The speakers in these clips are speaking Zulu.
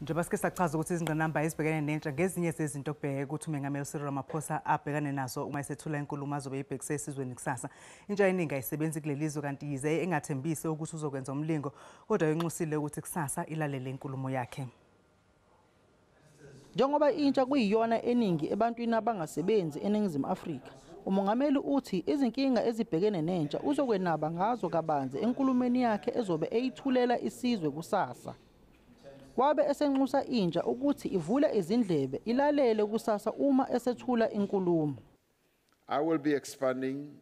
Njengoba sike sachaza ukuthi izingqinamba ezibhekene nentsha ngezinye zezinto okubheke ukuthi uMengameli Cyril Ramaphosa abhekane nazo uma esethula inkulumo azobe eyibhekise esizweni kusasa. Intsha eningi ayisebenzi kuleli zwe, kanti yize engathembisi ukuthi uzokwenza umlingo, kodwa inxusile ukuthi kusasa ilalele inkulumo yakhe. Njengoba intsha kuyiyona eningi ebantwini abangasebenzi eNingizimu Afrika, umongameli uthi izinkinga ezibhekene nentsha uzokwenaba ngazo kabanzi enkulumeni yakhe ezobe eyithulela isizwe kusasa. Wabe esenxusa intsha ukuthi ivule izindlebe ilalele kusasa uma esethula inkulumo. I will be expanding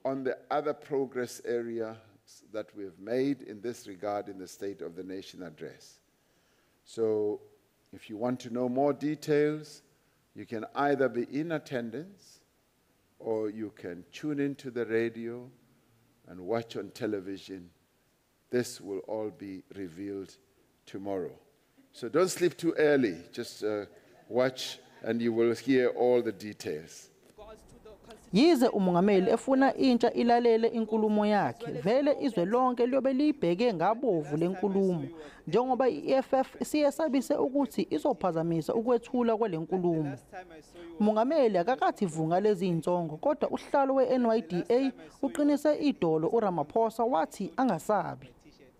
on the other progress areas that we have made in this regard in the State of the Nation address. So if you want to know more details, you can either be in attendance or you can tune into the radio and watch on television. This will all be revealed tomorrow. So don't sleep too early. Just watch and you will hear all the details. Yize umongameli efuna intsha ilalele inkulumo yakhe, vele izwe lonke liyobe liyibheke ngabovu lenkulumo, njengoba i-EFF siyesabise ukuthi izophazamisa ukwethula kwalenkulumo. Umongameli akakathi vunga lezi insongo, kodwa usihlalo we-NYDA uqinise idolo uRamaphosa wathi angasabi.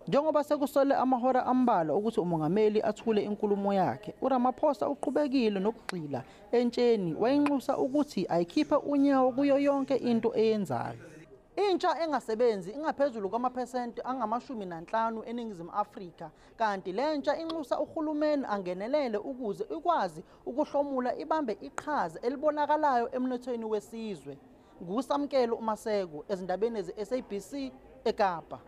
Njengoba sekusele amahora ambalwa ukuthi umongameli athule inkulumo yakhe, uRamaphosa uqhubekile nokugxila entsheni, wayinxusa ukuthi ayikhiphe unyawo kuyo yonke into eyenzayo. Intsha engasebenzi ingaphezulu kwamaphesenti angama-50 eNingizimu Afrika, kanti lentsha inxusa uhulumeni angenelele ukuze ikwazi ukuhlomula ibambe iqhaza elibonakalayo emnothweni wesizwe. Ngusamkelo Maseko ezindabeni ze-SABC eKapa.